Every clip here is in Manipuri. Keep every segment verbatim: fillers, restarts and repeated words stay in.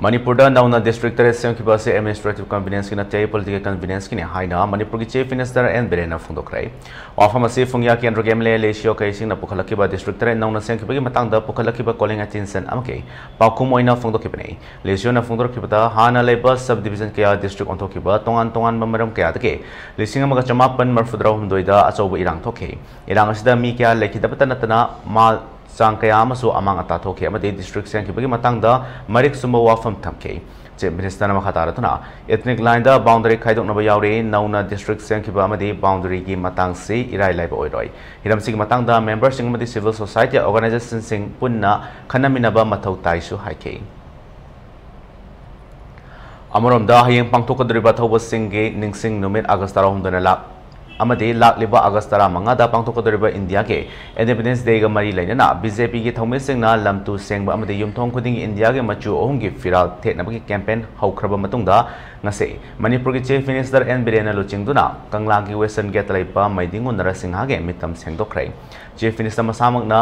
ꯃꯅꯤꯄꯨꯔꯗ ꯅꯧꯅ ꯗꯤꯁꯇ꯭ꯔꯤꯛ ꯇꯔꯦꯠ ꯁꯦꯝꯈꯤꯕ ꯑꯁꯤ ꯑꯦꯗꯃꯤꯅꯤꯁꯇ꯭ꯔꯦꯇꯤꯚ ꯀꯟꯚꯤꯅꯤꯌꯟꯁꯀꯤ ꯅꯠꯇꯦ, ꯄꯣꯂꯤꯇꯤꯀꯦꯜ ꯀꯟꯚꯤꯅꯤꯌꯟꯁꯀꯤꯅꯤ ꯍꯥꯏꯅ ꯃꯅꯤꯄꯨꯔꯒꯤ ꯆꯤꯐ ꯃꯤꯅꯤꯁꯇꯔ ꯑꯦꯟ ꯕꯤꯔꯦꯟꯅ ꯐꯣꯡꯗꯣꯛꯈ꯭ꯔꯦ꯫ ꯋꯥꯐꯝ ꯑꯁꯤ ꯐꯨꯡꯌꯥ ꯀꯦꯟꯗ꯭ꯔꯒꯤ ꯑꯦꯝ ꯑꯦꯜ ꯑꯦ ꯂꯩꯁꯤꯌꯣ ꯀꯩꯁꯤꯡꯅ ꯄꯨꯈꯠꯂꯛꯈꯤꯕ ꯗꯤꯁꯇ꯭ꯔꯤꯛ ꯇꯔꯦꯠ ꯅꯧꯅ ꯁꯦꯝꯈꯤꯕꯒꯤ ꯃꯇꯥꯡꯗ ꯄꯨꯈꯠꯂꯛꯈꯤꯕ ꯀꯣꯂꯤꯡ ꯑꯦꯇꯦꯟꯁꯟ ꯑꯃꯒꯤ ꯄꯥꯎꯈꯨꯝ ꯑꯣꯏꯅ ꯐꯣꯡꯗꯣꯛꯈꯤꯕꯅꯤ꯫ ꯂꯩꯁꯤꯌꯣꯅ ꯐꯣꯡꯗꯣꯔꯛꯈꯤꯕꯗ, ꯍꯥꯟꯅ ꯂꯩꯕ ꯁꯕ ꯗꯤꯕꯤꯖꯟ ꯀꯌꯥ ꯗꯤꯁꯇ꯭ꯔꯤꯛ ꯑꯣꯟꯊꯣꯛꯈꯤꯕ, ꯇꯣꯉꯥꯟ ꯇꯣꯉꯥꯟꯕ ꯃꯔꯝ ꯀꯌꯥꯗꯒꯤ ꯂꯤꯁꯤꯡ ꯑꯃꯒ ꯆꯃꯥꯄꯟ ꯃꯔꯤꯐꯨꯇꯔꯥꯍꯨꯝꯗꯣꯏꯗ ꯑꯆꯧꯕ ꯏꯔꯥꯡ ꯊꯣꯛꯈꯤ꯫ ꯏꯔꯥꯡ ꯑꯁꯤꯗ ꯃꯤ ꯀꯌꯥ ꯂꯩꯈꯤꯗꯕꯇ ꯅꯠꯇꯅ ꯃꯥꯜ ꯆꯥꯡ ꯀꯌꯥ ꯑꯃꯁꯨ ꯑꯃꯥꯡ ꯑꯇꯥ ꯊꯣꯛꯈꯤ ꯑꯃꯗꯤ ꯗꯤꯁꯇ꯭ꯔꯤꯛ ꯁꯦꯝꯈꯤꯕꯒꯤ ꯃꯇꯥꯡꯗ ꯃꯔꯤꯛ ꯆꯨꯝꯕ ꯋꯥꯐꯝ ꯊꯝꯈꯤ꯫ ꯆꯤꯐ ꯃꯤꯅꯤꯁꯇꯔꯅ ꯃꯈꯥ ꯇꯥꯔꯗꯨꯅ, ꯏꯊꯅꯤꯛ ꯂꯥꯏꯟꯗ ꯕꯥꯎꯟꯗꯔꯤ ꯈꯥꯏꯗꯣꯛꯅꯕ ꯌꯥꯎꯔꯤ, ꯅꯧꯅ ꯗꯤꯁꯇ꯭ꯔꯤꯛ ꯁꯦꯝꯈꯤꯕ ꯑꯃꯗꯤ ꯕꯥꯎꯟꯗꯔꯤꯒꯤ ꯃꯇꯥꯡꯁꯤ ꯏꯔꯥꯏ ꯂꯥꯏꯕ ꯑꯣꯏꯔꯣꯏ꯫ ꯍꯤꯔꯝꯁꯤꯒꯤ ꯃꯇꯥꯡꯗ ꯃꯦꯝꯕꯔꯁꯤꯡ ꯑꯃꯗꯤ ꯁꯤꯚꯤꯜ ꯁꯣꯁꯥꯏꯇꯤ ꯑꯣꯔꯒꯅꯥꯏꯖꯦꯁꯟꯁꯤꯡ ꯄꯨꯟꯅ ꯈꯟꯅꯃꯤꯟꯅꯕ ꯃꯊꯧ ꯇꯥꯏꯁꯨ ꯍꯥꯏꯈꯤ꯫ ꯑꯃꯔꯣꯝꯗ, ꯍꯌꯦꯡ ꯄꯥꯡꯊꯣꯛꯀꯗꯧꯔꯤꯕ ꯊꯧꯕꯁꯤꯡꯒꯤ ꯅꯤꯡꯁꯤꯡ ꯅꯨꯃꯤꯠ ꯑꯥꯒꯁ ꯇꯔꯥꯍꯨꯝꯗꯣꯏꯅ ꯂꯥꯛ-, ꯑꯃꯗꯤ ꯂꯥꯛꯂꯤꯕ ꯑꯥꯒꯁ ꯇꯔꯥꯃꯉꯥꯗ ꯄꯥꯡꯊꯣꯛꯀꯗꯧꯔꯤꯕ ꯏꯟꯗꯤꯌꯥꯒꯤ ꯏꯟꯗꯤꯄꯦꯟꯗꯦꯟꯁ ꯗꯦꯒ ꯃꯔꯤ ꯂꯩꯅꯅ ꯕꯤ ꯖꯦ ꯄꯤꯒꯤ ꯊꯧꯃꯤꯁꯤꯡꯅ ꯂꯝ ꯇꯨ ꯁꯦꯡꯕ ꯑꯃꯗꯤ ꯌꯨꯝꯊꯣꯡ ꯈꯨꯗꯤꯡꯒꯤ ꯏꯟꯗꯤꯌꯥꯒꯤ ꯃꯆꯨ ꯑꯍꯨꯝꯒꯤ ꯐꯤꯔꯥꯜ ꯊꯦꯠꯅꯕꯒꯤ ꯀꯦꯝꯄꯦꯟ ꯍꯧꯈ꯭ꯔꯕ ꯃꯇꯨꯡꯗ, ꯉꯁꯤ ꯃꯅꯤꯄꯨꯔꯒꯤ ꯆꯤꯐ ꯃꯤꯅꯤꯁꯇꯔ ꯑꯦꯟ ꯕꯤꯔꯦꯟꯅ ꯂꯨꯆꯤꯡꯗꯨꯅ ꯀꯪꯂꯥꯒꯤ ꯋꯦꯁꯇꯔꯟ ꯒꯦꯠꯇ ꯂꯩꯕ ꯃꯩꯗꯤꯡꯉꯨ ꯅꯔꯁꯤꯡꯍꯒꯤ ꯃꯤꯇꯝ ꯁꯦꯡꯗꯣꯛꯈ꯭ꯔꯦ꯫ ꯆꯤꯐ ꯃꯤꯅꯤꯁꯇꯔ ꯃꯁꯥꯃꯛꯅ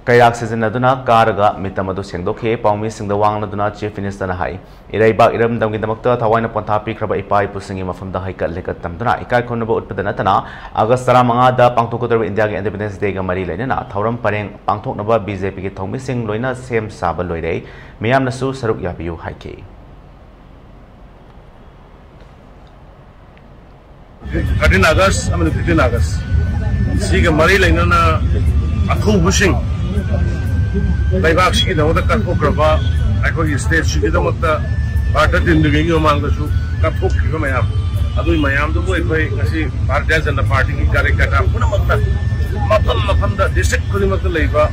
ꯀꯩꯔꯥꯛ ꯁꯤꯖꯤꯟꯅꯗꯨꯅ ꯀꯥꯔꯒ ꯃꯤꯇꯝ ꯑꯗꯨ ꯁꯦꯡꯗꯣꯛꯈꯤ꯫ ꯄꯥꯎꯃꯤꯁꯤꯡꯗ ꯋꯥ ꯉꯥꯡꯅꯗꯨꯅ ꯆꯤꯐ ꯃꯤꯅꯤꯁꯇꯔꯅ ꯍꯥꯏ, ꯏꯔꯩꯕꯥꯛ ꯏꯔꯝꯗꯝꯒꯤꯗꯃꯛꯇ ꯊꯋꯥꯏꯅ ꯄꯣꯟꯊꯥ ꯄꯤꯈ꯭ꯔꯕ ꯏꯄꯥ ꯏꯄꯨꯁꯤꯡꯒꯤ ꯃꯐꯝꯗ ꯍꯩꯀꯠ ꯂꯩꯀꯠ ꯇꯝꯗꯨꯅ ꯏꯀꯥꯏ ꯈꯨꯝꯅꯕ ꯎꯠꯄꯗ ꯅꯠꯇꯅ, ꯑꯥꯒꯁ ꯇꯔꯥꯃꯉꯥꯗ ꯄꯥꯡꯊꯣꯛꯀꯗꯧꯔꯤꯕ ꯏꯟꯗꯤꯌꯥꯒꯤ ꯏꯟꯗꯤꯄꯦꯟꯗꯦꯟꯁ ꯗꯦꯒ ꯃꯔꯤ ꯂꯩꯅꯅ ꯊꯧꯔꯝ ꯄꯔꯦꯡ ꯄꯥꯡꯊꯣꯛꯅꯕ ꯕꯤ ꯖꯦ ꯄꯤꯒꯤ ꯊꯧꯃꯤꯁꯤꯡ ꯂꯣꯏꯅ ꯁꯦꯝ ꯁꯥꯕ ꯂꯣꯏꯔꯦ꯫ ꯃꯤꯌꯥꯝꯅꯁꯨ ꯁꯔꯨꯛ ꯌꯥꯕꯤꯌꯨ ꯍꯥꯏꯈꯤ꯫ ꯊꯥꯔꯇꯤꯟ ꯑꯥꯒꯁ ꯑꯃꯗꯤ ꯐꯤꯐꯇꯤꯟ ꯑꯥꯒꯁ ꯁꯤꯒ ꯃꯔꯤ ꯂꯩꯅꯅ ꯑꯊꯧꯕꯁꯤꯡ, ꯂꯩꯕꯥꯛꯁꯤꯒꯤꯗꯃꯛꯇ ꯀꯠꯊꯣꯛꯈ꯭ꯔꯕ, ꯑꯩꯈꯣꯏꯒꯤ ꯁ꯭ꯇꯦꯠꯁꯤꯒꯤꯗꯃꯛꯇ ꯚꯥꯔꯠꯇ ꯇꯤꯟꯗ꯭ꯔꯤꯉꯩꯒꯤ ꯃꯃꯥꯡꯗꯁꯨ ꯀꯠꯊꯣꯛꯈꯤꯕ ꯃꯌꯥꯝ, ꯑꯗꯨꯒꯤ ꯃꯌꯥꯝꯗꯨꯕꯨ ꯑꯩꯈꯣꯏ ꯉꯁꯤ ꯚꯥꯔꯇꯤꯌ ꯖꯅꯇꯥ ꯄꯥꯔꯇꯤꯒꯤ ꯀꯥꯔꯌꯀꯔꯇꯥ ꯄꯨꯝꯅꯃꯛꯇ, ꯃꯐꯝ ꯃꯐꯝꯗ, ꯗꯤꯁꯇ꯭ꯔꯤꯛ ꯈꯨꯗꯤꯡꯃꯛꯇ ꯂꯩꯕ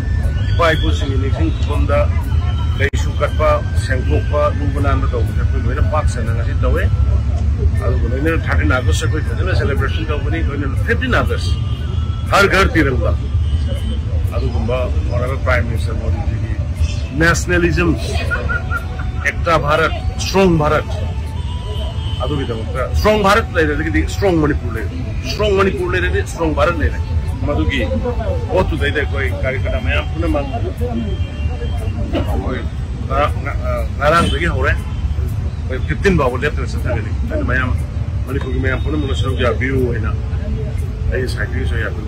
ꯏꯄꯥ ꯏꯄꯨꯁꯤꯡꯒꯤ ꯅꯤꯡꯁꯤꯡ ꯈꯨꯕꯝꯗ ꯂꯩꯁꯨ ꯀꯠꯄ, ꯁꯦꯡꯗꯣꯛꯄ, ꯂꯨꯕ ꯅꯥꯟꯕ ꯇꯧꯕꯁꯦ ꯑꯩꯈꯣꯏ ꯂꯣꯏꯅ ꯄꯥꯛ ꯁꯟꯅ ꯉꯁꯤ ꯇꯧꯋꯦ꯫ ꯑꯗꯨꯒ ꯂꯣꯏꯅꯅ ꯊꯥꯔꯇꯤꯟ ꯑꯥꯒꯁ ꯑꯩꯈꯣꯏ ꯐꯖꯅ ꯁꯦꯂꯦꯕ꯭ꯔꯦꯁꯟ ꯇꯧꯒꯅꯤ꯫ ꯂꯣꯏꯅꯅ ꯐꯤꯐꯇꯤꯟ ꯑꯥꯒꯁ ꯍꯔ ꯘꯔ ꯇꯤꯔꯪꯒꯥ, ꯑꯗꯨꯒꯨꯝꯕ ꯑꯣꯅꯔꯦꯕꯜ ꯄ꯭ꯔꯥꯏꯝ ꯃꯤꯅꯤꯁꯇꯔ ꯃꯣꯗꯤꯖꯤꯒꯤ ꯅꯦꯁꯅꯦꯂꯤꯖꯝ, ꯑꯦꯛꯇꯥ ꯚꯥꯔꯠ, ꯁ꯭ꯇ꯭ꯔꯣꯡ ꯚꯥꯔꯠ, ꯑꯗꯨꯒꯤꯗꯃꯛꯇ ꯁ꯭ꯇ꯭ꯔꯣꯡ ꯚꯥꯔꯠ ꯂꯩꯔꯒꯗꯤ ꯁ꯭ꯇ꯭ꯔꯣꯡ ꯃꯅꯤꯄꯨꯔ ꯂꯩꯔꯦ, ꯁ꯭ꯇ꯭ꯔꯣꯡ ꯃꯅꯤꯄꯨꯔ ꯂꯩꯔꯗꯤ ꯁ꯭ꯇ꯭ꯔꯣꯡ ꯚꯥꯔꯠ ꯂꯩꯔꯦ꯫ ꯃꯗꯨꯒꯤ ꯄꯣꯠꯇꯨꯗꯩꯗ ꯑꯩꯈꯣꯏ ꯀꯥꯔꯌꯀꯔꯇꯥ ꯃꯌꯥꯝ ꯄꯨꯝꯅꯃꯛ ꯑꯩꯈꯣꯏ ꯉꯔꯥꯡꯗꯒꯤ ꯍꯧꯔꯦ꯫ ꯑꯩꯈꯣꯏ ꯐꯤꯐꯇꯤꯟ ꯐꯥꯎꯕ ꯂꯦꯞꯇꯅ ꯆꯠꯊꯒꯅꯤ꯫ ꯑꯗꯨ ꯃꯌꯥꯝ, ꯃꯅꯤꯄꯨꯔꯒꯤ ꯃꯌꯥꯝ ꯄꯨꯝꯅꯃꯛꯅ ꯁꯔꯨꯛ ꯌꯥꯕꯤꯌꯨ ꯍꯥꯏꯅ ꯑꯩꯒꯤ ꯁꯥꯏꯠꯇꯒꯤꯁꯨ ꯌꯥꯕꯤꯌꯨ꯫